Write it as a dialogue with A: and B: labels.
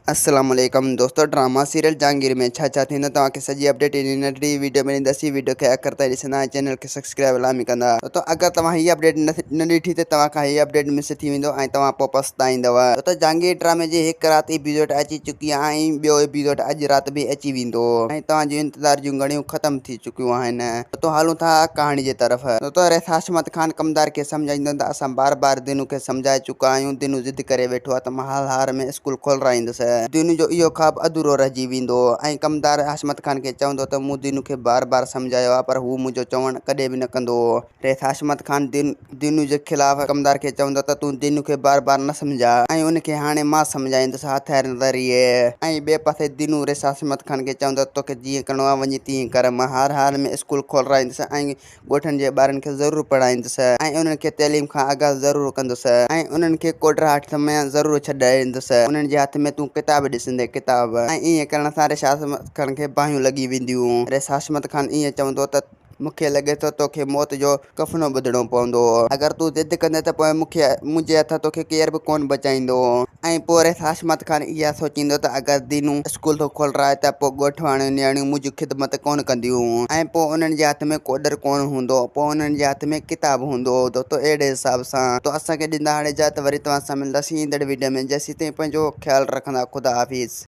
A: السلام عليڪم دوستو ڊراما سيريل جهانگير ۾ ڇا ڇا ٿيندو توهان کي سڄي اپڊيٽ هن ننڍڙي ويڊيو ۾ ڏينداسين ويڊيو کي آخر تائين ڏسندا ۽ چينل کي سبسڪرائب لازمي ڪندا دوستو اگر توهان هي اپڊيٽ نه ڏٺي ته توهان کان هي اپڊيٽ مس ٿي ويندو ۽ توهان پوء پڇتائيندؤ دوستو جهانگير ڊرامي جي هڪ رات ايپيسوڊ اچي چڪي آهي ۽ ٻيو ايپيسوڊ اڄ رات به اچي ويندو ۽ توهان جو انتظار جون گهڙيون ختم ٿي چڪيون آهن. دوستو هلون ٿا ڪهاڻي جي طرف. دوستو رئيس حشمت خان ڪمدار کي سمجهائيندو ته اسان بار بار دينو کي سمجهائي چڪا آهيون دينو ضد ڪري ويٺو آهي ته مان هر حال ۾ اسڪول کولرائيندس. دينو جو اهو خواب اڌورو رهجي ويندو ۽ ڪمدار حشمت خان کي چوندو ته مون دينو کي بار بار سمجهايو آهي پر هو منهنجو چوڻ ڪڏهن به نه ڪندو. رئيس حشمت خان دينو جي خلاف ڪمدار کي چوندو ته تون دينو کي بار بار نه سمجهاء ۽ ان کي هاڻي مان سمجهائيندس هٿيارن ذريعي ۽ ٻئي پاسي دينو رئيس حشمت خان کي چوندو ته توکي جيئن ڪرڻو آهي وڃي تيئن ڪر مان هر حال ۾ اسڪول کولرائيندس ۽ ڳوٺن جي ٻارن کي ضرور پڙهائيندس ۽ انهن کي تعليم کان آگاهه ضرور ڪندس ۽ انهن کي ڪوڏراهٽ مان ضرور ڇڏائيندس انهن جي هٿ ۾ تون ڪتاب ڏسندين ڪتاب ۽ ائين ڪرڻ سان رئيس حشمت خان کي باهيون لڳي وينديون رئيس حشمت خان ائين چوندو ته مون کي لڳي ٿو توکي موت جو ڪفنو ٻڌڻو پوندو. اگر تون ضد ڪندين ته پوء مون کي منهنجي هٿان توکي ڪير به ڪونه بچائيندو. ۽ پوء رئيس حشمت خان اها سوچيندو ته اگر دينو اسڪول ٿو کولرائي ته پوء ڳوٺ واڻيون نياڻيون منهنجي خدمت ڪونه ڪنديون ۽ پوء انهن جي هٿ ۾ ڪوڏر ڪونه هوندو پوء انهن جي هٿ ۾ ڪتاب هوندو دوستو اهڙي حساب سان تو اسان کي ڏيندا هاڻي اجازت وري توهان سان ملنداسين ايندڙ ويڊيو ۾ جيسين تائين پنهنجو خيال رکندا خدا حافظ.